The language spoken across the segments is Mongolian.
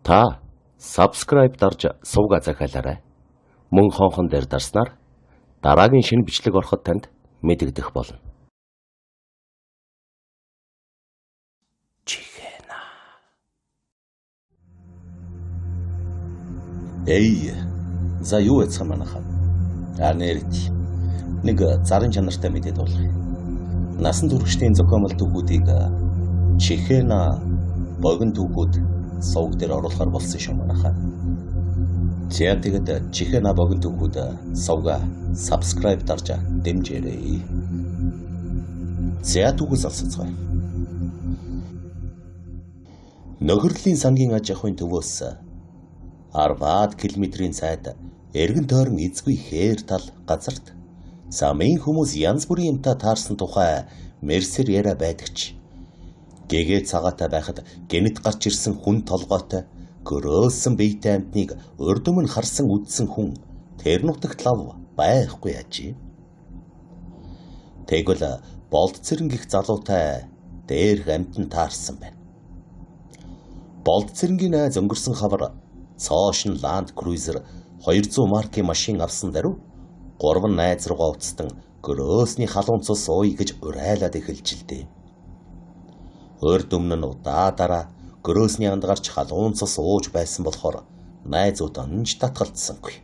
Та subscribe дарж сувга захиалаарай. Мөн хонхон дээр дарснаар дараагийн шинэ бичлэг ороход танд мэдэгдэх болно. Чихэна. Эй, за юу яцхан манайхаа? А нэрт нэг зарын чанартай мэдээ дуулах. Насан туршдын зохиомол түүхүүдийг Чихэна богино түүхүүд сувг дээр оруулахар болсон шүү манайхаа. За тэгээд Чихэна богино түүхүүд сувга subscribe дарж дэмжээрэй. За түүхээс олсоцгоё. Нөхөрлийн сангийн аж ахуйн төвөөс 10 км-ийн цайд эргэн тойрон эзгүй хээр тал газарт замын хүмүүс янз бүрийн юмтай таарсан тухай мерсер яриа байдагч. Гэгээ цагаатай байхад гэнэт гарч ирсэн хүн толгойтой гөрөөсөн биетэй амьтныг урд өмнө харсан үдсэн хүн тэр нутагт лав байхгүй ажээ. Тэгвэл болд цэрэн гих залуутай дээрх амьтан таарсан байна. Болд цэрэнгийн найз өнгөрсөн хавар цоошин Land Cruiser 200 маркийн машин авсан даруй гурван найз руугаа уцтан гөрөөсний халуун цус ууя гэж урайлаад эхэлж л дээ. Урд өмнө нь удаа дараа гөрөөсний анд гарч халуун цус ууж байсан болохоор найзууд онж татгалцсангүй.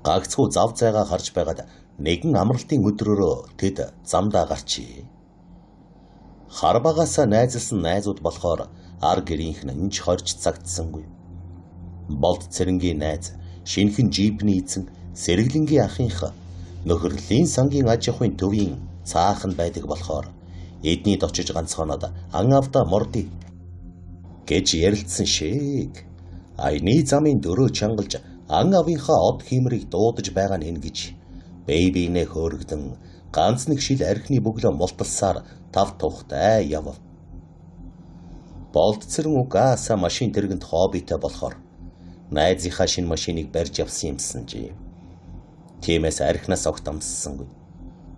Гагцхүү зав зайгаа харж байгаад нэгэн амралтын өдрөөрөө тэд замдаа гарчээ. Харбагаасаа найзалсан найзууд болохоор ар гэрийнх нь энж хорж цагтсангүй. Болд цэрэнгийн найз, шинэхэн джипний эзэн, сэргэлэнгийн ахынх нөхөрлийн сангийн аж ахуйн төвийн цаахан байдаг болохоор эднийд очиж ганцхоноод ан авда морди гэж ярилцсан шиг аяны замын дөрөө чангалж ан авынхаа од хиймрийг дуудаж байгаа нь энэ гэж бэйбинээ хөөргдөн ганц нэг шил архины бөглөө мулталсаар тав тухтай явв. Болд цэрэн угаасаа машин тэргэнд хоббитэй болохоор найзынхаа шинэ машиныг барьж явсан юмсан жи. Тиймээс архинаас огт амссангүй.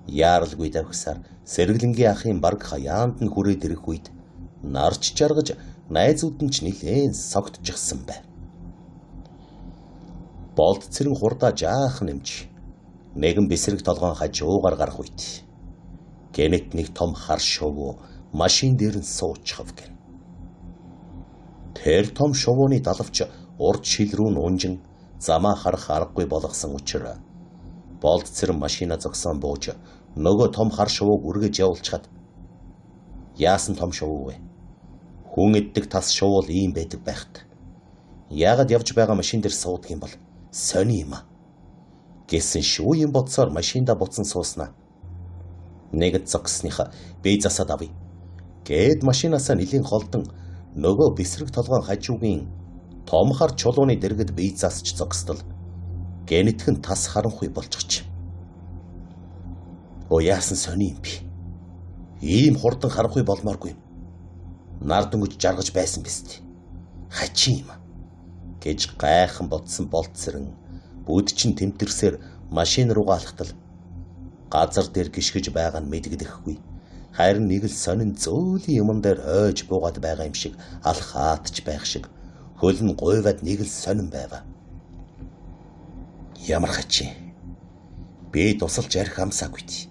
Яаралгүй давхсаар сэргэлэнгийн ахын барг хаяанд нь хүрээд ирэх үед нарч жаргаж найзууд нь ч нилээн согтчихсан байв. Болд цэрэн хурдаа жаахан нэмж нэгэн бэсрэг толгоон хажуугаар гарах үед гэнэт нэг том хар шувуу машин дээр нь суучихв гэн. Тэр том шувууны далавч урд шил рүү нунжин замаа харах аргагүй болгосон учир болд цэрэн машина зогсоон бууж нөгөө том хар шувууг үргэж явуулчихад яасан том шувуу вэ? Хүн иддэг тас шувуул ийм байдаг байхт. Яагаад явж байгаа машин дээр суудаг юм бол сони юм а гэсэн шүү юм бодсоор машинда буцан сууснаа. Нэгд зогссныхаа би засаад авъя гэд машинаасаа нэлийн холдон нөгөө бэсрэг толгойн хажуугийн том хар чулууны дэргэд бие засч зогсдол гэнэтхэн тас харанхуй болчихч. Оо яасан сони юм би. Ийм хурдан харанхуй болмооргүй юм. Нар дөнгөж жаргаж байсан биз дээ. Хачин юм гэж гайхан бодсон болд цэрэн бүд чин тэмтэрсээр машин руугаа алхтал газар дээр гიშгэж байгаа нь мэдэгдэхгүй. Харин нэг л сонин зөөлөн юмн дээр ойж буугаад байгаа юм шиг алхаатч байх шиг хөл нь гуйваад нэг л сонин байва. Ямар хачин. Би тусалж арх амсаагүй.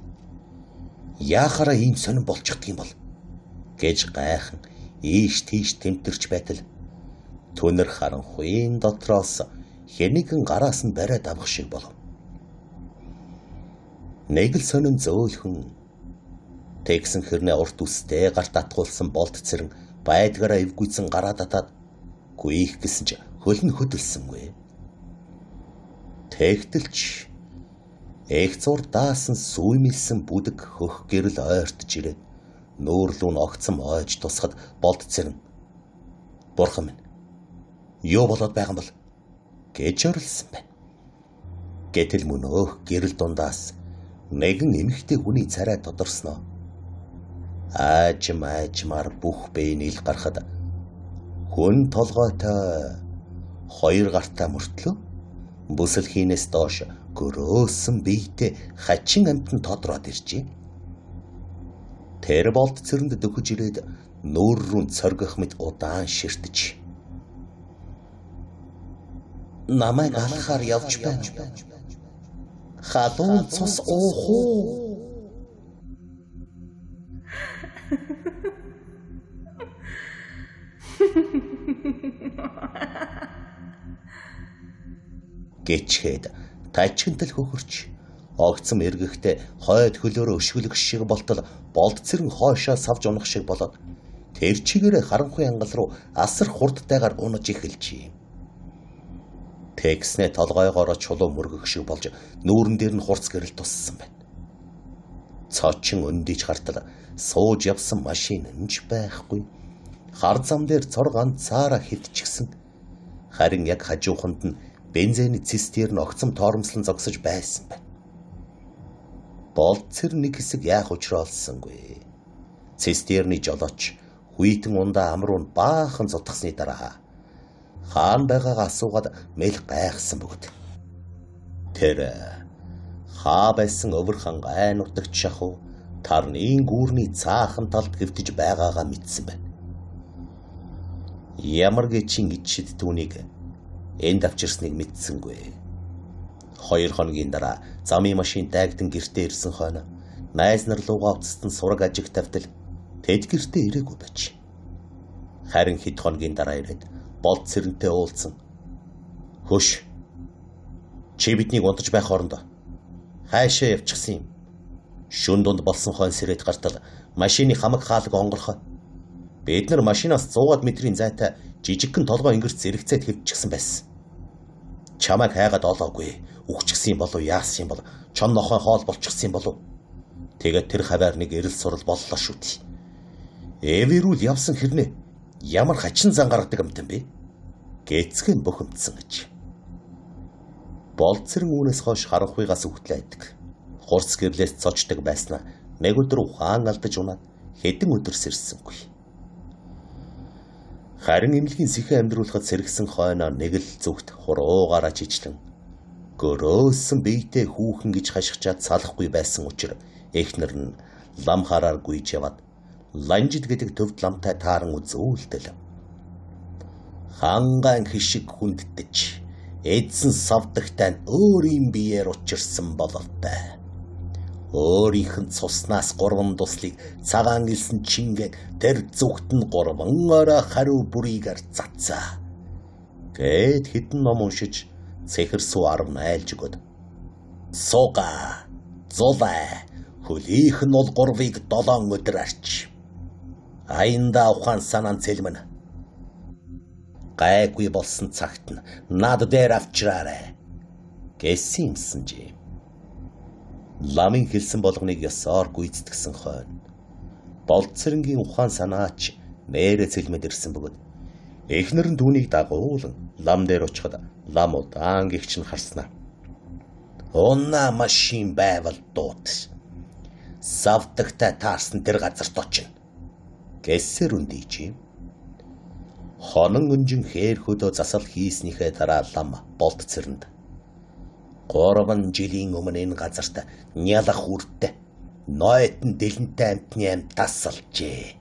Яахаараа ийм сонин болчихдөг юм бол гэж гайхан ийш тийш тэмтэрч байтал түнэр харанхуйн дотроос хэнийгэн гараас нь бариад авах шиг болов. Нэг л сонин зөөлхөн тэгсэн хэрнээ урт үстэй гарт атгуулсан болд цэрэн байдгаараа эвгүйцэн гараа татаад гүйх гэсэн ч хөл нь хөдөлсөнгүй. Тэгтэлч эх зур даасан сүймэлсэн бүдэг хөх гэрэл ойртож ирээд нүүрлүү нь огцом ойж тусахад болд цэрэн бурхан минь юу болоод байгаа юм бол гэж орилсон байна. Гэтэл мөнөөх гэрэл дундаас нэгэн эмэгтэй хүний царай тодорсноо. Аажим аажмаар бүх бие нийл гарахад хүн толгойтой хоёр гартаа мөртлөө бүсэл хийнээс доош гөрөөсөн биетэй хачин амьтан тодроод иржээ. Тэр болд цэрэнд дөхөж ирээд нүүр рүү цоргох мэт удаан ширтэж Намайг алхахаар явж байна. Халуун цус уух уу? Гэчхэд тажигнтал хөхөрч огцом эргэхдээ хойд хөлөөрөө өшгөлөх шиг болтол болд цэрэн хойшоо савж унах шиг болоод тэр чигээрээ харанхуй ангал руу асар хурдтайгаар унаж эхэлжээ. Тэгснээ толгойгоороо чулуу мөргөх шиг болж нүүрэн дээр нь хурц гэрэл туссан байна. Цочин өндийч гартал сууж явсан машин нь ч байхгүй. Хар зам дээр цор ганцаараа хитчихсэн. Харин яг хажууханд нь бензиний цистерн нь огцом тоормслон зогсож байсан байна. Болд цэр нэг хэсэг яах учраа олсонгүй. Цистерний жолооч хүйтэн ундаа ам руу баахан зутгсны дараа хаан байгаагаа асуугаад мэл гайхсан бөгд. Тэр хаа байсан өвөр хангай нутагт шахуу тарны гүүрний цаахан талд хэвтэж байгаагаа мэдсэн байна. Ямар гэчин ичид түүнийг энд авчирсныг мэдсэнгүй. 2 хоногийн дараа замын машин дайгдан гэртээ ирсэн хойно найз нар луугаа уцтан сураг ажиг тавтал тэд гэртээ ирээгүй байж. Харин хэд хоногийн дараа ирээд болд цэрэнтэй уулзсан. Хөш. Чи биднийг унтаж байх хоорондоо хайшаа явчихсан юм. Шүн дунд болсон хойно сэрэд гартал машины хамаг хаалга онгорхоо. Бид нар машинаас 100 метрийн зайтай жижигхэн толгой ингэрт зэрэгцээд хэвчихсэн байсан. Чамайг хайгаад олоогүй. Үхчихсэн болов яасан бол чон нохой хоол болчихсон болов. Тэгээд тэр хаваар нэг эрэл сурал боллоо шүү дээ. Эверүүл явсан хэрнээ ямар хачин зан гаргадаг юмтан бэ? Гэцхэн бухимдсан гэж. Болд цэрэн үүнээс хойш харанхуйгаас үхтлээ байдаг. Хурц гэрлээс цочдог байснаа нэг өдөр ухаан алдаж унаад хэдэн өдөр сэрсэнгүй. Харин эмнэлгийн сэхэн амьдруулахад сэргсэн хойноо нэг л зүгт хуруугаараа чичлэн гөрөөсөн биетэй хүүхэн гэж хашгичаад салахгүй байсан учир эхнэр нь лам хараар гүйж яваад ланжид гэдэг төвд ламтай тааран үзүүлтэл хангаан хишиг хүнддэж эзэн савдагтай нь өөрийн биеэр учирсан бололтой. Өөрийнх нь цуснаас 3 дуслыг цагаан элсэн чингээ тэр зүгт нь 3 орой хариу бүрийгээр цацаа. Гэт хэдэн ном уншиж цэхэр суу 10 айлж өгöd. Сууга зулай хөлийнх нь бол 3-ыг 7 өдөр арч. Аянда ухаан санаан цэлмэн. Гайгүй болсон цагт нь над дээр авчраарай гэсэн юмсан жи. Ламын хэлсэн болгоныг ёсоор гүйцэтгсэн хойно. Болд цэрэнгийн ухаан санаач нэрэ цэлмэд ирсэн бөгөөд эхнэр нь түүнийг дагуулan лам дээр очиход лам удаан гихч нь харснаа. Унаа машин байвал дуут. Савдагтай таарсан тэр газарт очино. Гэсэр үндийж. Хонон өнжин хээр хөдөө засал хийснийхээ дараа лам болд цэрэнд 3 жилийн өмнө энэ газарт нялах үрдтэй нойтон дэлэнтэй амтны амт тасалжээ.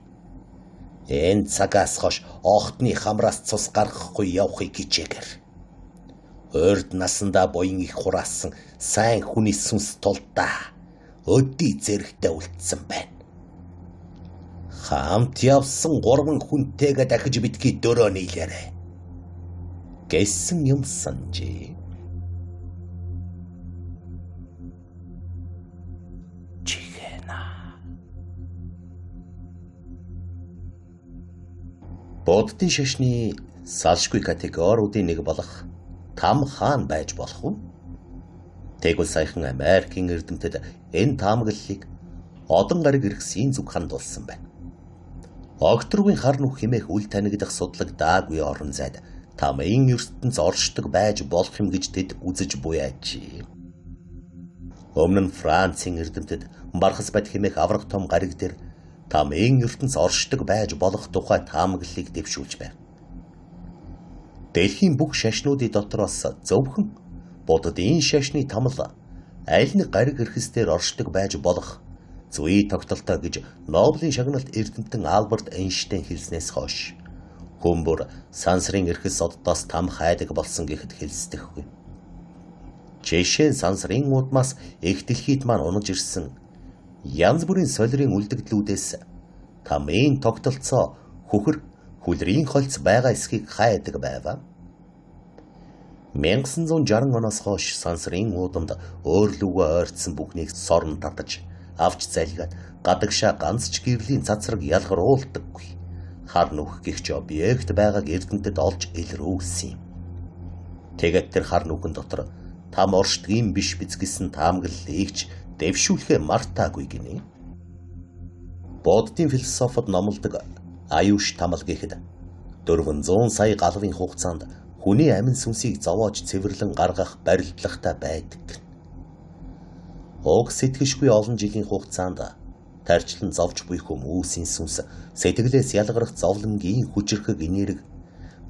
Энэ цагаас хойш охтны хамраас цус гаргахгүй явахыг хичээгэр. Урд насандаа буян их хураасан сайн хүний сүнс тулдаа өдий зэрэгтэй үлдсэн байна. Хамт явсан 3 хүнтэйгээ дахиж битгий дөрөө нийлээрэй гэсэн юм санжээ. Буддын шашны салшгүй категориудын нэг болох там хаан байж болох уу? Тэгвэл саяхан Америкийн эрдэмтэд энэ таамаглалыг олон гариг эргэсийн зүг хандуулсан байна. Огторгийн хар нүх хэмээх үл танигдах судлагдаагүй орон зайд тамын ертөнц оршдог байж болох юм гэж тэд үзэж буяажээ. Өмнө нь Францын эрдэмтэд Бархас бат хэмээх авраг том гариг дээр тамын ертөнц оршдог байж болох тухай таамаглалыг дэвшүүлж байв. Дэлхийн бүх шашнуудын дотроос зөвхөн Буддын шашны тамал аль нэг гариг эрхэс дээр оршдог байж болох зүй тогтолтой гэж Нобелийн шагналт эрдэмтэн Альберт Эйнштейн хэлснээс хойш Хүн бүр сансрын эрхэс оддоос там хайдаг болсон гэхэд хэлсдэхгүй. Жишээ нь сансрын удмаас эх дэлхийд маань унаж ирсэн янз бүрийн солирын үлдэгдлүүдээс тамын тогтолцоо хөхөр хүлрийн холц байгаа эсхийг хайдаг байв. 1960 оноос хойш сансрын уудамд өөрлөгөө ойртсон бүхнийг сорн татаж авч залгиад гадагшаа ганц ч гэрлийн цацраг ялгаруулдаггүй. Хар нүх гихч объект байгааг эрдэмтэд олж илрүүлсэн юм. Тэгээд тэр хар нүхэн дотор там оршдгийн биш биз гэсэн таамаглалыг ч дэвшүүлэхээ мартаагүй гинэ. Буддын философод номлодог аюуш тамал гэхэд 400 сая галвын хугацаанд хүний амин сүнсийг зовоож цэвэрлэн гаргах барилдлагатай байдаг. Уг сэтгэшгүй олон жилийн хугацаанд тарчлан зовж буй хүмүүсийн сүнс сэтгэлээс ялгарах зовлонгийн хүчирхэг энерги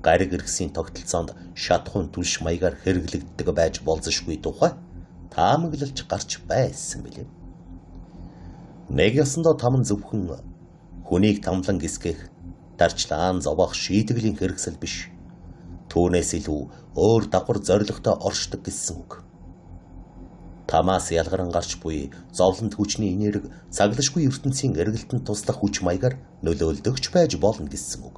гариг эргэсийн тогтолцоонд шатхуун түлш маягаар хэрэглэгддэг байж болзошгүй тухай таамаглалж гарч байсан билээ. Нэг ёсондоо там нь зөвхөн хүнийг тамлан гисгэх, тарчлаан зовоох шийтгэлийн хэрэгсэл биш. Түүнээс илүү өөр давхар зорилготой оршдог гэсэн үг. Тамаас ялгаран гарч буй зовлонт хүчний энерги цаглашгүй ертөнцийн эргэлтэнд туслах хүч маягаар нөлөөлдөгч байж болно гэсэн үг.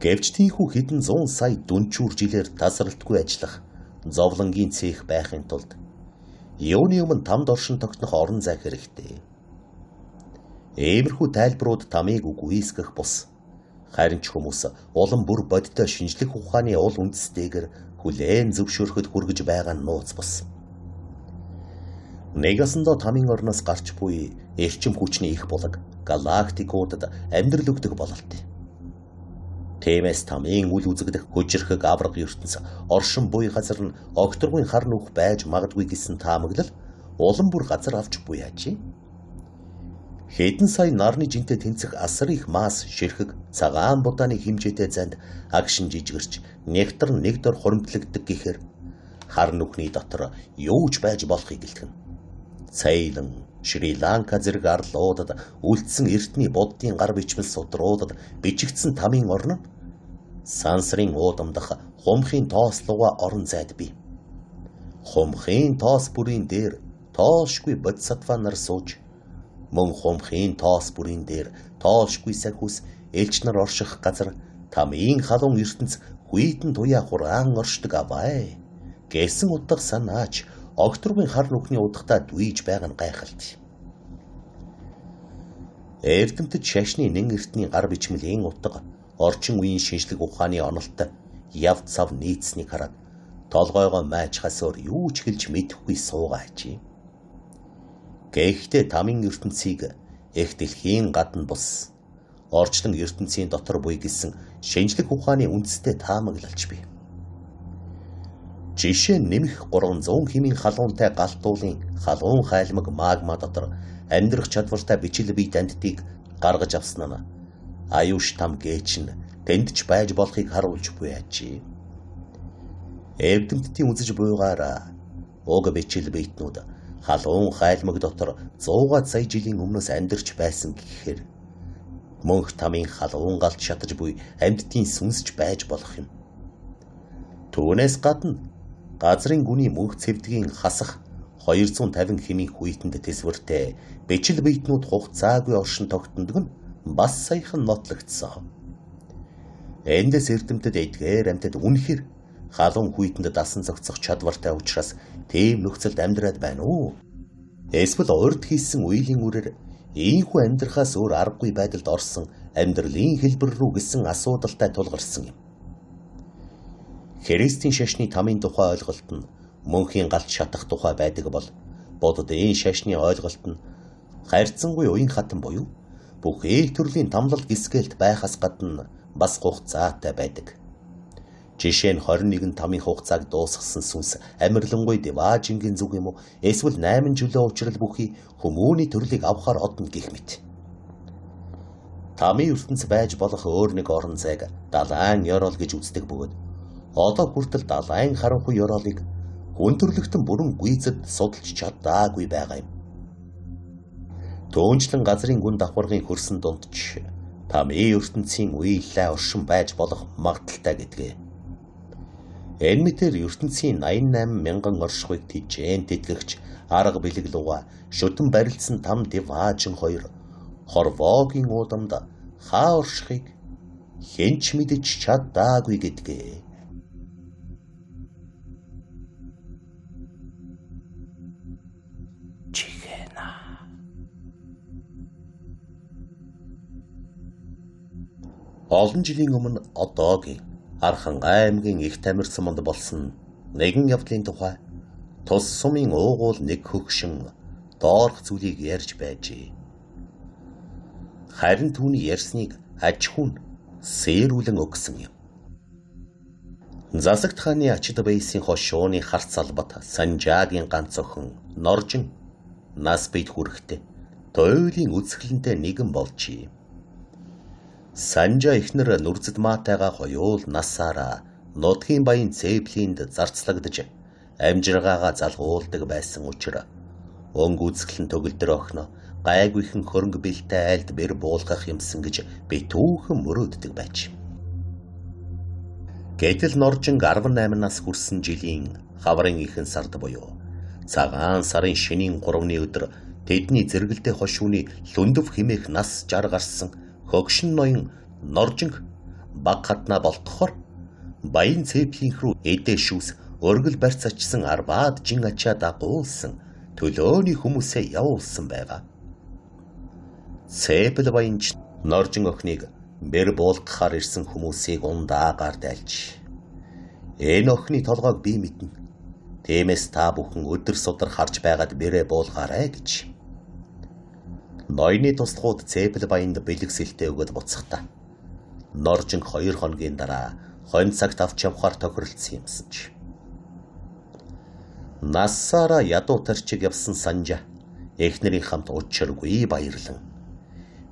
Гэвч тийхүү хэдэн зуун сая дүнчүүр жилээр тасралтгүй ажиллах зовлонгийн цех байхын тулд юуны өмнө тамд оршин тогтнох орон зай хэрэгтэй. Иймэрхүү тайлбарууд тамыг үгүйсгэх бус. Харин ч хүмүүс улам бүр бодиттой шинжлэх ухааны уул үндэстэйгэр хүлээн зөвшөөрөхөд хүргэж байгаа нь нууц бус. Нэг ёсондоо тамын орноос гарч буй эрчим хүчний их булаг галактикуудад амьдрал өгдөг бололтой. Тиймээс тамын үл үзэгдэх хүчирхэг авраг ертөнц оршин буй газар нь огторгуйн хар нүх байж магадгүй гэсэн таамаглал улам бүр газар авч буй ажээ. Хэдэн сая нарны жинтэй тэнцэх асар их мас ширхэг цагаан будааны хэмжээтэй занд агшин жижигэрч нэгтэр нэг дор хуримтлагддаг гэхээр хар нүхний дотор юу ч байж болохыг гэлтгэн. Цейлон, Шри Ланка зэрэг арлуудад үлдсэн эртний буддын гар бичмэл судруудад бичигдсэн тамын орн нь сансрын уудамдах хумхын тоослогоо орон зайд бий. Хумхын тоос бүрийн дээр тоолшгүй бодисатва нар сууж мөн хумхын тоос бүрийн дээр тоолшгүй сахиус элч нар орших газар тамын халуун ертөнц хүйтэн туяа хураан оршдог аваа гэсэн утга санаач огторгуйн хар нүхний удахтаа дүйж байгаа нь гайхалтай. Эрдэмтэд шашны нэн эртний гар бичмэлийн утга орчин үеийн шинжлэх ухааны онолтой яв цав нийцснийг хараад толгойгоо майчхаас өөр юу ч хэлж мэдэхгүй суугаажээ. Гэхдээ тамын ертөнцийг эх дэлхийн гадна бус орчлон ертөнцийн дотор буй гэсэн шинжлэх ухааны үндэстэй таамаглалж бий. Жишээ нь нэмэх 300 хэмийн халуунтай галтуулын халуун хайлмаг магма дотор амьдрах чадвартай бичил бие дантыг гаргаж авсан нь аюуш там гээч нь тэнд ч байж болохыг харуулж буй ажээ. Эрдэмтдийн үзэж буйгаараа уг бичил биетнүүд халуун хайлмаг дотор 100 сая жилийн өмнөөс амьдарч байсан гэхээр мөнх тамын халуун галт шатаж буй амьтдын сүнсч байж болох юм. Түүнээс гадна газрын гүний мөнх цэвдгийн хасах 250 хэмийн хүйтэнд тэсвэртэй бичил биетнүүд хугацаагүй оршин тогтнодог нь бас саяхан нотлогдсон. Эндээс эрдэмтэд эдгээр амьтад үнэхээр халуун хүйтэнд дасан зохицох чадвартай учраас тийм нөхцөлд амьдраад байна уу? Эсвэл урд хийсэн үеийн үрээр ийхүү амьдрахаас өөр аргагүй байдалд орсон амьдралын хэлбэр рүү гэсэн асуудалтай тулгарсан юм. Христийн шашны тамын тухай ойлголт нь мөнхийн галт шатах тухай байдаг бол Буддын шашны ойлголт нь харьцангуй уян хатан буюу бүх ээл төрлийн тамлал гисгэлт байхаас гадна бас хугацаатай байдаг. Жишээ нь 21 тамын хугацааг дуусгасан сүнс амирлангүй Деважингийн зүг юм уу эсвэл 8 жилийн учрал бүхий хүмүүний төрлийг авахар одно гэх мэт. Тамын ертөнц байж болох өөр нэг орон зайг далайн ёроол гэж үздэг бөгөөд одоо хүртэл далайн харанхуй ёроолыг хүн төрлөختөн бүрэн гүйцэд судалж чадаагүй байгаа юм. Түүнчлэн газрын гүн давхаргын хөрсөн дунд ч Тамийн ертөнцийн үеилээ оршин байж болох магадлалтай гэдгээ. Энэ мэтэр ертөнцийн 88 мянган оршихуйг тэжээн тэтгэгч арга бэлэг луга шүтэн барилцсан там диваажин хоёр хорвоогийн уудамд хаа оршихыг хэн ч мэдэж чаддаагүй гэдгээ. Чихэна. Олон жилийн өмнө одоогийн Архангай аймгийн их тамирсан монд болсон нэгэн явдлын тухай тус сумын уугуул нэг хөгшин доорх зүйлийг ярьж байжээ. Харин түүний ярьсныг аж хүн сэрүүлэн өгсөн юм. Засагт хааны ачид байсан хошууны харц албат Санжаагийн ганц охин Норжин нас бид хүрэхтэй туйлын үзэсгэлэнтэй нэгэн болжээ. Санжаа эхнэр нүрзэд маатайгаа хоёул насаараа нутгийн баян цэвлинд зарцлагдаж амжиргаагаа залгуулдаг байсан учир өнгө үзэсгэлэн төгөлдөр охиноо гайгүйхэн хөрөнгө бэлтэй айлд бэр буулгах юмсан гэж битүүхэн мөрөөддөг байж. Гэтэл Норжинг 18 нас хүрсэн жилийн хаврын ихэнх сард буюу цагаан сарын шинийн 3-ны өдөр тэдний зэрэгэлдээ хошууны лүндэв химээх нас 60 гарсан хөгшин ноён Норжинг баг хатнаа болтохоор баян цэвлийнх рүү эдээ шүүс өргөл барьц ачсан арваад жин ачаа дагуулсан төлөөний хүмүүсээ явуулсан байва. Цэпл баянч Норжин охиныг бэр буулгахаар ирсэн хүмүүсийг ундаагаар дайлж энэ охины толгойг би мэднэ. Тиймээс та бүхэн өдөр судар харж байгаад бэрээ буулгаарай гэж. Ноёны туслахууд Цэпл баянд бэлэг сэлтэй өгөөд буцахдаа Норжин 2 хоногийн дараа хонь цагт авч явахаар тохиролцсон юмсан чи. Насаараа ядуу тарчиг явсан Санжаа эхнэрийн хамт учиргүй баярлан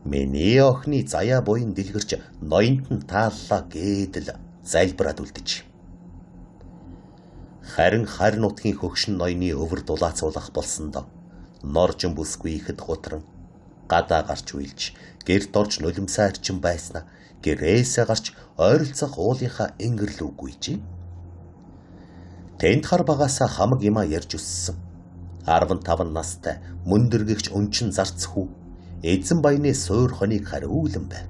миний охины заяа буян дэлгэрч ноёнд нь тааллаа гэдэл залбираад үлдэж. Харин харь нутгийн хөгшин ноёны өвөр дулаацуулах болсондоо Норжин бүсгүй ихэд гутран гадаа гарч уйлж гэрт орж нулимсаа арчин байснаа гэрээсээ гарч ойролцоох уулынхаа ингэрэл үгүйжээ. Тэнд хар багаасаа хамаг юмаа ярьж өссөн. 15 настай мөндөргөгч өнчин зарц хүү эзэн баяны суур хоныг хариулан байв.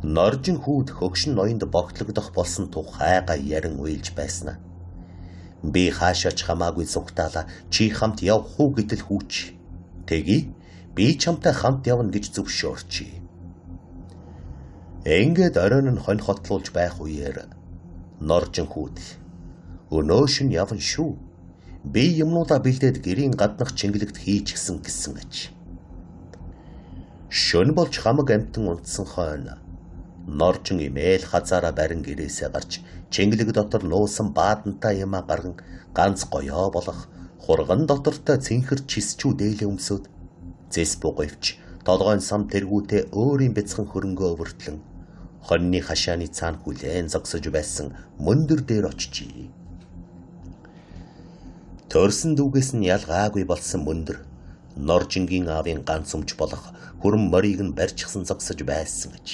Норжин хүүд хөгшин ноёнд богтлогдох болсон тухайга ярин уйлж байснаа. Би хаашаач хамаагүй зүгтаалаа чи хамт явах уу гэтэл хүүч. Тэгье би чамтай хамт явна гэж зөвшөөрчээ. Ингээд оройн нь хонь хотлуулж байх үеэр Норжин хүүд өнөөш нь явна шүү. Би юмнуудаа бэлдээд гэрийн гаднах чингэлэгт хийчихсэн гэсэн аж. Шөн болж хамаг амтан унтсан хойно Норжин имэйл хазаараа барин гэрээсээ гарч чингэлэг дотор нуусан баадантай юмаа гарган ганц гоёо болох хурган дотортой цэнхэр чисчүү дээлээ өмсөөд зэс бугуйвч толгойн сам тэргүүтээ өөрийн бяцхан хөрөнгөө өвөртлөн хоньны хашааны цаана хүлээн зогсож байсан мөндөр дээр очжээ. Төрсөн дүүгээс нь ялгаагүй болсон мөндөр Норжингийн аавын ганц өмч болох хүрэн морийг нь барьчихсан зогсож байсан гэж.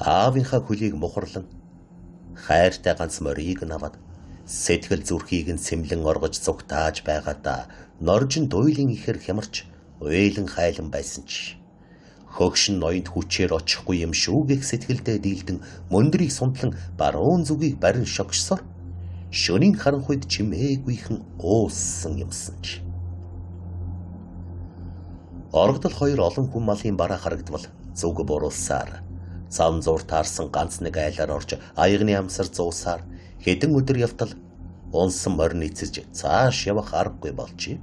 Аавынхаа хөлийг мухарлан хайртай ганц морийг нь аваад сэтгэл зүрхийг нь сэмлэн оргож цугтааж байгаадаа Норжин дуйлын ихэр хямарч уйлан хайлан байсан чи хөгшин ноёнд хүчээр очихгүй юм шүү гэх сэтгэлдээ дийлдэн мөндрийг сундлан баруун зүгийг барин шогшсоор шөнийн харанхуйд чимээгүйхэн уулсан юмсан чи. Оргодол хоёр олон хүн малын бараа харагдвал зүг буруулсаар зам зуур таарсан ганц нэг айлаар орж аягны амсар зуусаар хэдэн өдөр явтал унсан морин эцэж цааш явах аргагүй болжээ.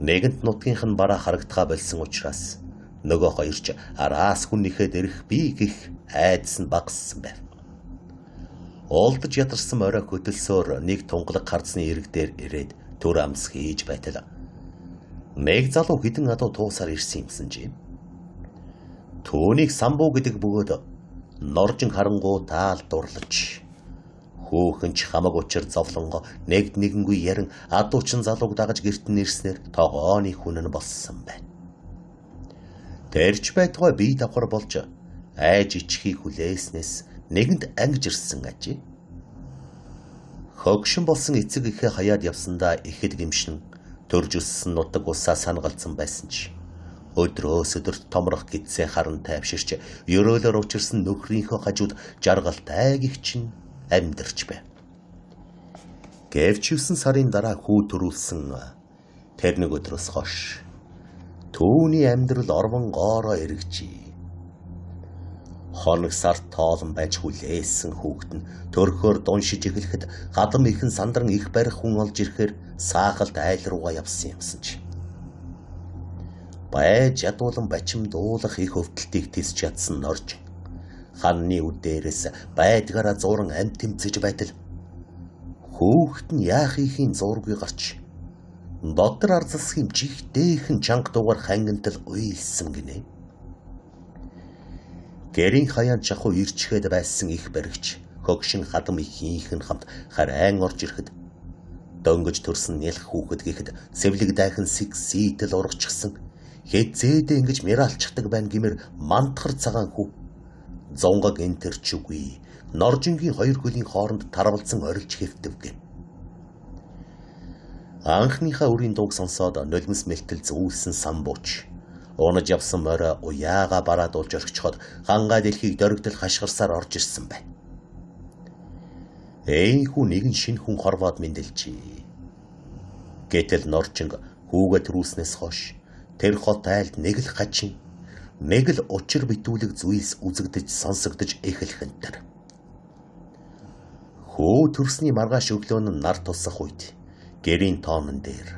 Нэгэнт нутгийнх нь бараа харагдхаа болсон учраас нөгөө хоёр ч араас хүн нэхэд ирэх би гэх айдас нь багассан байв. Уулдаж ядарсан морой хөдөлсөөр нэг тунгалаг харцны ирэг дээр ирээд төр амс хийж байтал нэг залуу хідэн адуу туусаар ирсэн юмсан чи. Түүнийг самбуу гэдэг бөгөөд Норжин харангуй таал дурлаж хөөхөн ч хамаг учир зовлонго нэгд нэгэнгүй ярин адуучин залууг дагаж гэрт нь ирснээр тогооны хүн нь болсон байна. Тэрч байтугай бие давхар болж айж ичхийг хүлээснээс нэгэнд ангижирсан ажээ. Хөгшин болсон эцэг эхээ хаяад явсандаа ихэд гимшин төрж өссөн нутаг усаа санагалзсан байсан ч өдрөөс өдөрт томрох гэдсээ харан тайвширч ерөөлөөр учирсан нөхрийнхөө хажууд жаргалтай гихчин амьдарч байв. Гэвч 9 сарын дараа хүү төрүүлсэн тэр нэг өдрөөс хойш түүний амьдрал орвон гоороо эргэжээ. Хоног сар тоолон байж хүлээсэн хүүхэд нь төрхөөр дуншиж эхлэхэд хадам ихэн сандран их барих хүн олж ирэхээр саахалд айл руугаа явсан юмсан чи. Байж ядуулан бачимдуулах их өвдөлтийг тисч чадсан норж ханны үдээрээс байдгаараа зууран амт тэмцэж байтал хүүхэд нь яахын зургүй гарч дотор арзалсхийн жигтээхэн чанга дугаар хангинтал уйлсан гинэ. Гэрийн хаяанд чахуу ирчгээд байсан их баригч хөгшин хадам ихийнхэн хамт харайн орж ирэхэд дөнгөж төрсөн нялх хүүхэд гэхэд сэвлэг дайхан сэг сийтэл ургачихсан хэзээдээ ингэж мираалчдаг байна гэмээр мантахар цагаан хүү зунгаг энэ тэр чүгүй норжингийн хоёр хөлийн хооронд тарвалцсан орилж хэвтэв гэн. Анхныхаа үрийн дууг сонсоод нулимс мэлтэл зүүлсэн самбууч унаж явсан морой уяага бараадуулж орхичход хангаа дэлхийг дөрөгдөл хашгирсаар орж ирсэн байна. Эйхүү нэгэн шинэ хүн хорвоод мэндэлжээ. Гэтэл норжинг хүүгээ төрүүлснээс хойш тэр хот айлд нэг л хачин нэг л учир битүүлэг зүйлс үзэгдэж сонсогдож эхлэх энэ төр. Хөө төрсний маргааш өглөө нь нар тусах үед гэрийн тоонон дээр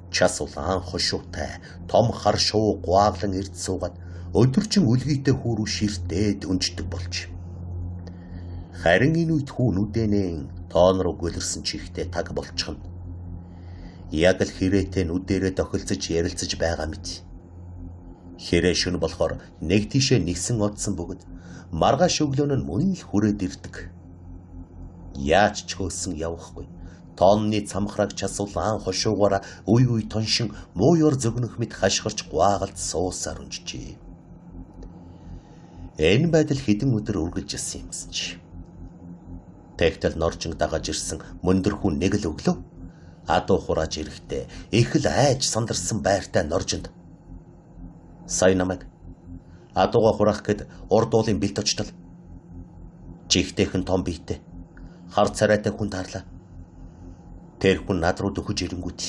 час улаан хошуутай том хар шуу гуаглан эрд суугаад өдөржин үлгийтэй хүү рүү ширтээд өнждөг болж. Харин энэ үед хүү нүдэнэн тоон руу гөлөрсөн чихтэй таг болчихно. Яг л хэрээтэй нүдэрээ тохилцож ярилцаж байгаа мэт. Хэрээ шөнө болохоор нэг тийшээ нэгсэн одсон бөгөөд маргааш өглөө нь мөн л хүрээд ирдэг. Яаж ч хөөсөн явахгүй. Тоонны цамхраг час улаан хошуугаараа үе үе тоншин муу ёр зөгнөх мэт хашгирч гуагалд суусаар унжжээ. Энэ байдал хэдэн өдөр үргэлжилсэн юмсан чи. Тэгтэл норжинг дагаж ирсэн мөндөр хүн нэг л өглөө адуу хурааж ирэхдээ их л айж сандарсан байртай норжинд сая намайг адууга хураах гэд урд уулын бэлт очтол. Жигтэйхэн том биетэй хар царайтай хүн таарлаа. Тэр хүн над руу дөхөж ирэнгүүт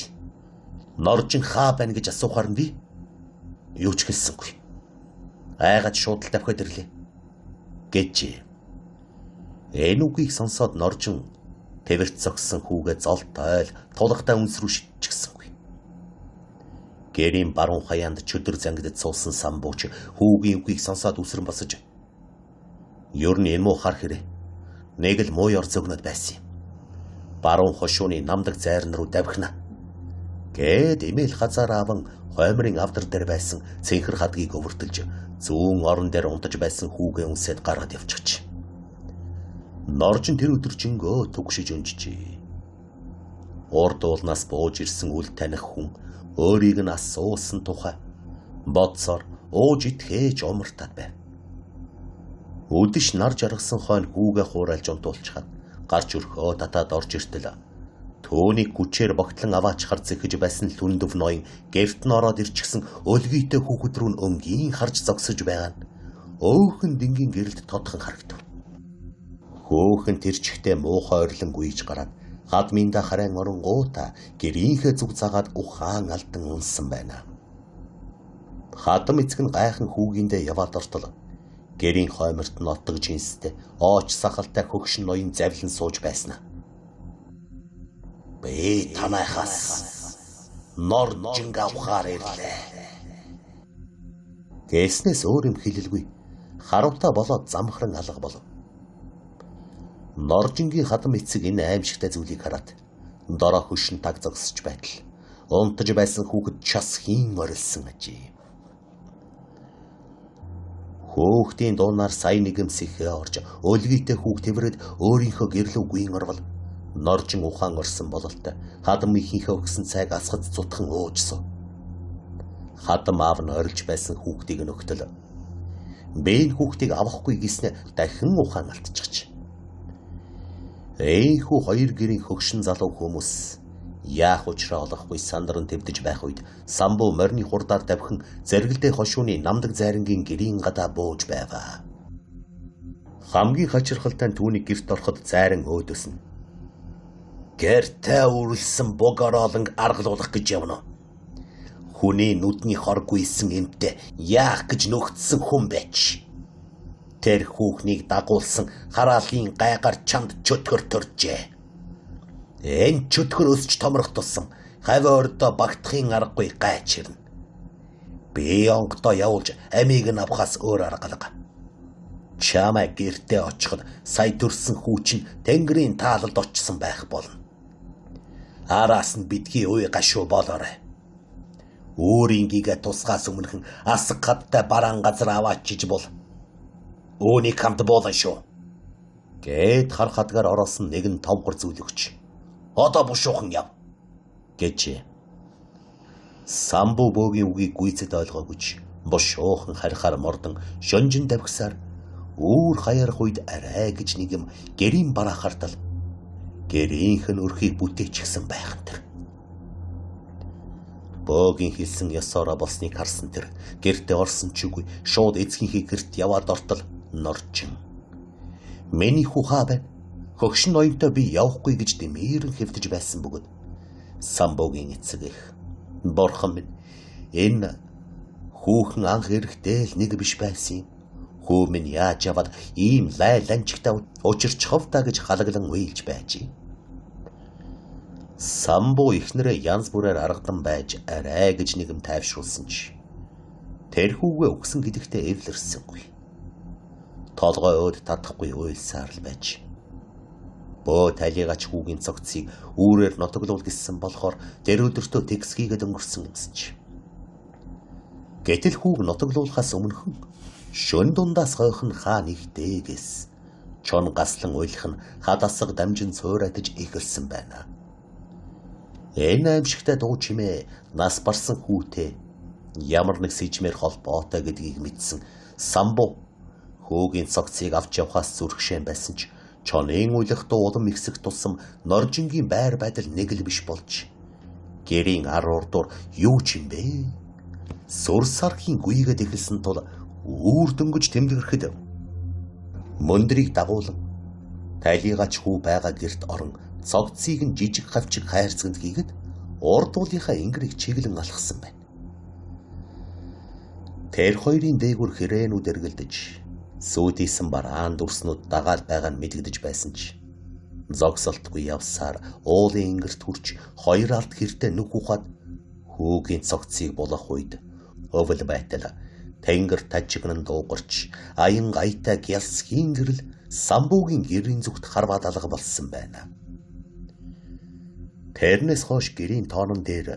норжин хаа байна гэж асуухаар нь би юу ч хэлсэнгүй. Айгаад шууд л давхиад ирлээ гэжээ. Энэ үгийг сонсоод норжин тэвэрт зогссон хүүгээ золт ойл тулахтай үнс рүү шидчихсэнгүй. Гэрийн баруун хаяанд чөдөр зангидад суусан самбууч хүүгийн үгийг сонсоод үсрэн босож ер нь энэ муу хар хэрэг нэг л муу ёр зөгнөд байсан юм. Баруун хошууны намдаг зайран руу давхина гэд эмээл хазаар ааван хоймрын авдар дээр байсан цэнхэр хадгийг өвөртөлж зүүн орон дээр унтаж байсан хүүгээ үнсээд гаргаад явчихж. Норжин тэр өдөржингөө түгшиж унжжээ. Урд уулнаас бууж ирсэн үл таних хүн өөрийг нь асуусан тухай бодсоор ууж идэхээж умартаад байв. Үдэш нар жаргасан хойно хүүгээ хуурайлж унтуулчихад гарч өрхөө татаад орж иртэл түүнийг хүчээр богтлон аваачхаар зэхэж байсан лүндэв ноён гэрт нь ороод ирчихсэн өлгийтэй хүүхэд рүү өнгийн харж зогсож байгаа нь өөхөн дэнгийн гэрэлд тодхон харагдав. Хөөхөн тэр чигтээ муухай ойрлон гүйж гараад хадминда харайн оронгуута гэрийнхээ зүг загаад ухаан алдан унсан байна. Хадам эцэг нь гайхан хүүгиндээ яваад ортол гэрийн хойморт нь отдог жинстэй ооч сахалтай хөгшин ноён завлан сууж байсан. Би танайхаас норжинг авахаар ирлээ. Гэснээс өөр юм хэлэлгүй харавтаа болоод замхран алга болов. Норжингийн хадам эцэг энэ аимшигтай зүйлийг хараад дороо хөшин таг зогсож байтал унтаж байсан хүүхэд час хийн орилсан ажээ. Хөөхтийн дуунаар сая нэгэмсэхээ орж өлгийтэй хүүг тэврээд өөрийнхөө гэрлүү гүйн орвол норжин ухаан орсон бололтой хадам ихийнхээ өгсөн цайг асгад зутхан уужсан. Хадам аав нь орилж байсан хүүхдийг нөхтөл. Би энэ хүүхдийг авахгүй гэснээр дахин ухаан алдчихж. Эйхүү хоёр гэрийн хөгшин залуу хүмүүс яах учраа олохгүй сандран твдэж байх үед Самбуу морины хурдаар давхин зэрэгэлдээ хошууны намдаг зайрангийн гэрийн гадаа бууж байваа. Хамгийн хачирхалтай нь түүний гэрт ороход зайран өөдөөснө. Гэртээ үрэлсэн бугороолон аргалуулах гэж явна. Хүний нүдний хоргүй исэн эмтэй яах гэж нөхцсөн хүн байж. Тэр хүүхнийг дагуулсан хараалын гайгаар чамд чөтгөр төржээ. Энэ чөтгөр өсч томрох тусам хавь ордоо багтахын аргагүй гайч ирнэ. Би онгодоо явуулж амийг нь авахаас өөр арга алга. Чамай гэртээ очиход сая төрсөн хүү чинь тэнгэрийн таалалд очсон байх болно. Араас нь бидгий уй гашуу болоорой. Өөрийн гигээ тусгаас өмнөхөн асаг хаттай бараан газар аваачиж бол. Үүнийг хамт буулан шүү. Гэт хар хадгаар ороосон нэгэн товгор зүйлөгч. Одоо бушуухан яв гэжээ. Самбуу бөөгийн үгийг гүйцэд ойлгоогүйч бушуухан харихаар мордон шонжин давхсаар үүр хаярх үед арай гэж нэг юм гэрийн бараа хартал гэрийнх нь өрхийг бүтээчихсэн байх нь тэр. Бөөгийн хэлсэн ёсоороо болсныг харсан тэр гэртээ орсон ч үгүй шууд эцгийнхээ гэрт яваад ортол норчин. Миний хүү хаа байна? Хөгшин ноёнтой би явахгүй гэж дэмээрэн хэвтэж байсан бөгөөд Самбуугийн эцэг их бурхан минь энэ хүүхэн анх эрэхтэй л нэг биш байсан юм. Хүү минь яаж яваад ийм лай ланчигтай учирчхов та гэж халаглан уйлж байжээ. Самбуу эхнэрээ янз бүрээр аргадан байж арай гэж нэгэн тайвшруулсан ч тэр хүүгээ өгсөн гэдэгтээ эвлэрсэнгүй. Толгой өөд татахгүй уйлсаар л байж. Бөө талигач хүүгийн цогцыг үүрээр нотоглуул гэсэн болохоор тэр өдөртөө тэгсгийгэд өнгөрсөн юмсан чи. Гэтэл хүүг нотоглуулахаас өмнөхөн шөн дундаас хойхон хаа нэгтээгээс чон гаслан уйлах нь хад асга дамжин цууратж эхэлсэн байна. Энэ аимшигтай дуу чимээ нас барсан хүүтэй ямар нэг сэжмээр холбоотой гэдгийг мэдсэн Самбуу хүүгийн цогцыг авч явхаас зүрхшээн байсан ч чонын уйлах дуу улам ихсэх тусам норжингийн байр байдал нэг л биш болж гэрийн ар урдуур юу ч юм бэ? Сүр сархийн гүйгээд эхэлсэн тул үүр дөнгөж тэмдгэрхэд мөндрийг дагуулan талигач хүү байгаа гэрт орон цогцыг нь жижиг хавчиг хайрцагт хийгээд урд уулынхаа ингэрийг чиглэн алхсан байна. Тэр хоёрын дээгүр хэрээнүүд эргэлдэж сүүдийсэн бараан дүрснүүд дагаал байгаа нь мэдэгдэж байсан ч зогсолтгүй явсаар уулын ингэрт хүрч хоёр алд хэртэ нүх ухаад хүүгийн цогцыг булах үед өвөл байтал тэнгэр тажигнан дуугарч аян гайтай гялсхийн гэрэл Самбуугийн гэрийн зүгт харваад алга болсон байна. Тэрнээс хойш гэрийн тоонон дээр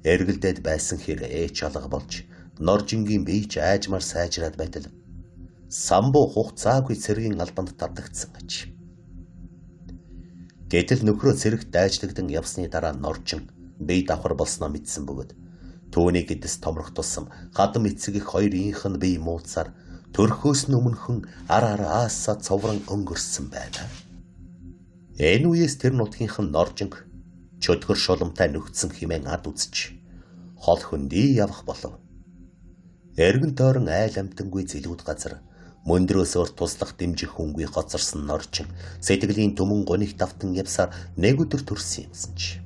эргэлдээд байсан хэрэг алга болж норжингийн бие ч айжмаар сайжраад байтал Самбуу хугацаагүй цэргийн албанд татагдсан гэж. Гэтэл нөхрөө цэрэгт дайжлагдан явсны дараа норжин бие давхар болсноо мэдсэн бөгөөд түүний гэдэс томрох тусам хадам эцэг их хоёр инх нь бие мууцаар төрхөөс нь өмнөхөн ар араасаа цоврон өнгөрсөн байна. Энэ үеэс тэр нутгийнх нь норжинг чөтгөр шуламтай нөхцөн хэмээн ад үзэж хол хөндий явах болов. Эргэн тойрон айл амтангүй зэлүүд газар мөндрөөс өөр туслах дэмжих хүнгүй хоцорсон норжин сэтгэлийн түмэн гуниг давтан явсаар нэг өдөр төрсөн юмсан чи.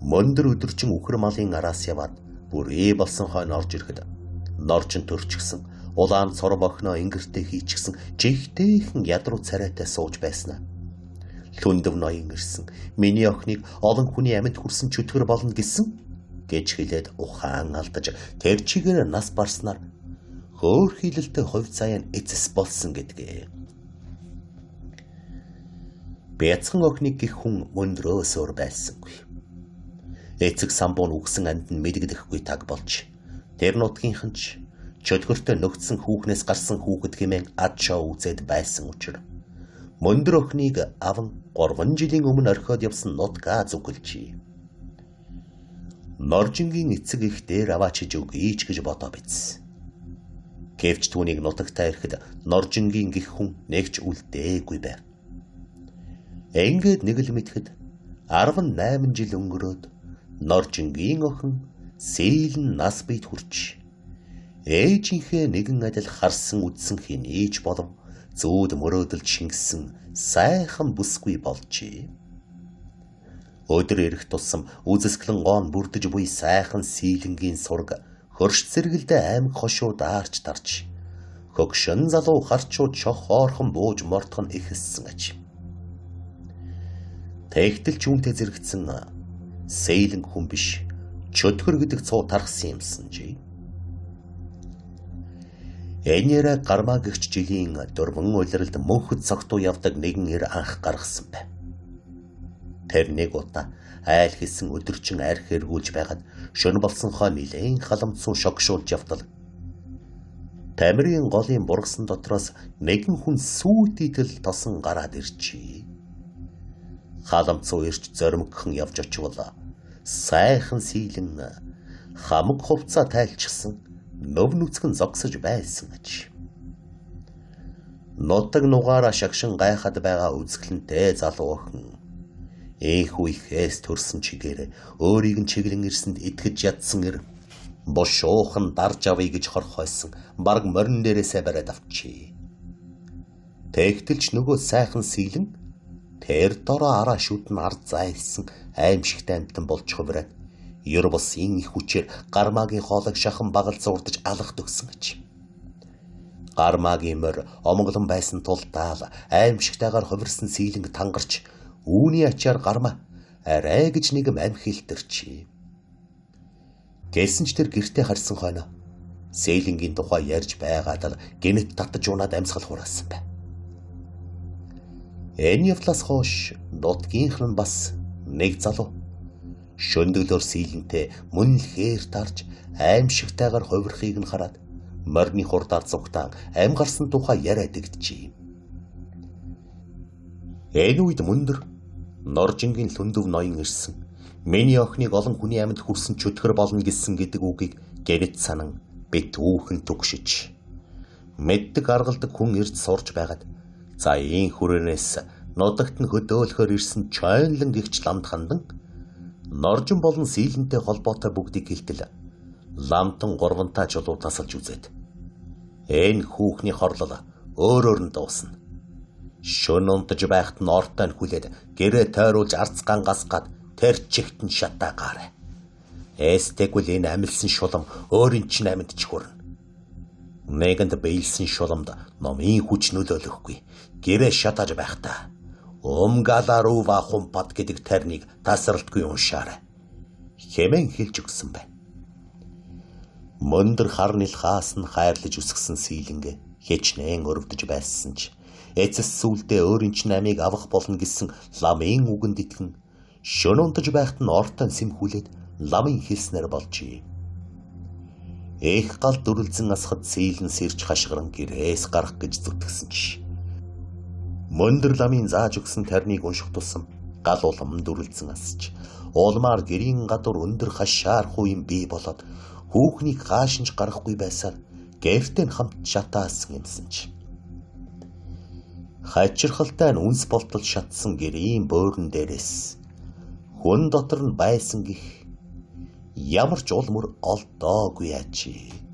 Мөндөр өдөржин үхэр малын араас яваад бүрээ болсон хойно орж ирэхэд норжин төрчихсөн улаан цоров охиноо ингэртээ хийчихсэн жигтэйхэн ядруу царайтай сууж байснаа. Лүндэв ноён ирсэн. Миний охиныг олон хүний амьд хүрсэн чөтгөр болно гэсэн гэж хэлээд ухаан алдаж тэр чигээр нас барснаар хөөр хилэлтэй хувь заяа нь эцэс болсон гэдгээ. Бяцхан охиныг гих хүн мөндрөөс өөр байсангүй. Эцэг Самбуу нь үгсэн амьд нь мэдэгдэхгүй таг болж тэр нутгийнхан ч чөтгөртөө нөхцсөн хүүхнээс гарсан хүүхэд хэмээн ад шоу үзээд байсан учир мөндөр охиныг аван 3 жилийн өмнө орхиод явсан нутгаа зүгэлжээ. Норжингийн эцэг их дээр аваачиж өгье ч гэж бодоо биз. Гэвч түүнийг нутагтаа ирэхэд Норжингийн гих хүн нэгч үлдээгүй байв. Ингээд нэг л мэтгэд 18 жил өнгөрөөд Норжингийн охин Сийлэн нас биед хүрч ээжийнхээ нэгэн адил харсан үдсэн хинийч болов зүүд мөрөөдөлд шингэсэн сайхан бүсгүй болжээ. Өдөр ирэх тусам үзэсгэлэн гоон бүрдэж буй сайхан Сийлэнгийн сураг хөрш цэргэлдээ аймаг хошуу даарч тарч хөгшин залуу харчууд шохоорхон бууж мортох нь ихэлсэн аж. Тэгтэл ч үүнтэй зэрэгцэн Сийлэн хүн биш чөтгөр гэдэг цуу тархсан юмсан жи. Энээрээ гармаа гэгч жилийн 4 улиралд мөнхөд цогтуу явдаг нэгэн эр анх гаргасан байв. Тэр нэг удаа айл хийсэн өдөржин арх эргүүлж байгаад шөнө болсонхоо нилээн халамцуу шогшуулж явтал Тамирын голын бургасан дотроос нэгэн хүн сүйт итэл тосон гараад ирчээ. Халамцуу ирч зоримгхон явж очивол сайхан Сийлэн хамаг хувцаа тайлчихсан нөв нүцгэн зогсож байсан аж. Нутаг нугаараа шагшин гайхаад байгаа үзэсгэлэнтэй залуу охин энхүү ихээс төрсөн чигээр өөрийг нь чиглэн ирсэнд итгэж ядсан эр бушуухан дарж авъя гэж хорхойсон бараг морин дээрээсээ бариад авчээ. Тэгтэл ч нөгөө сайхан Сийлэн тэр дороо араа шүдэн ард зайлсан аимшигтай амтан болж хувраад ер бусын их хүчээр гармаагийн хоолойг шахан багал зурдаж алах төгсөн аж. Гармаагийн морь омглон байсан тул даал аимшигтайгаар хувирсан Сийлэнг тангарч үүний ачаар гармаа арай гэж нэгм амь хилтэрчээ. Гэсэн ч тэр гэртээ харсан хойно Сийлэнгийн тухай ярьж байгаад л гинэт татаж унаад амьсгал хураасан байв. Энэ явдлаас хойш нутгийнх нь бас нэг залуу шөндөглөөр Сийлэнтэй мөн л хээр тарж аимшигтайгаар хувирахыг нь хараад морины хурдаар зугтаан ам гарсан тухай яриад дэгджээ. Энэ үед мөндөр Норжингийн лүндэв ноён ирсэн. Миний охиныг олон хүний амьд хүрсэн чөтгөр болно гэсэн гэдэг үгийг гэнэт санан бит үүхэн түгшиж мэддэг аргалдаг хүн ирж сурж байгаад за ийм хүрээнээс нутагт нь хөдөөлөхөөр ирсэн чойнлон гихч ламд хандан Норжин болон Сийлэнтэй холбоотой бүгдийг хэлтэл ламтан гурвантаа чулуу тасалж үзээд энэ хүүхний хорлол өөрөөр нь дуусна. Шөн унтаж байхад нь ортой нь хүлээд гэрээ тойруулж арцгаан гасгаад тэр чигт нь шатаагаарай. Эстээгүүл энэ амилсан шулам өөрийн чинь амьд ч хүрнэ. Нэгэнд биелсэн шуламд номын хүч нөлөөлөхгүй. Гэрээ шатааж байхдаа Умгаларува хумпат гэдэг тарныг тасралтгүй уншаарай хэмээн хэлж өгсөн байна. Мөндөр хар нил хаас нь хайрлаж өсгсөн Сийлэнгэ хичнээн өрөвдөж байсан ч эцэс сүулдэ өөрийн чинь амийг авах болно гэсэн ламын үгэнд итгэн шөнө унтаж байхад нь ортон сэм хүлээд ламын хэлснээр болжээ. Их гал дүрлзэн асхад Сийлэн сэрч хашгиран гэрээс гарах гэж зүтгэсэн ч мөндөр ламын зааж өгсөн тарныг унших тусам гал улам дүрлзэн асч улмаар гэрийн гадуур өндөр хашаар хуу юм бий болоод хүүхнийг хаашинж гарахгүй байсаар гэртээ нь хамт шатаасан юмсан чи. Хачирхалтай нь үнс болтол шатсан гэрийн бөөрн дээрээс хүн дотор нь байсан гих ямар ч ул мөр олдоогүй ажээ.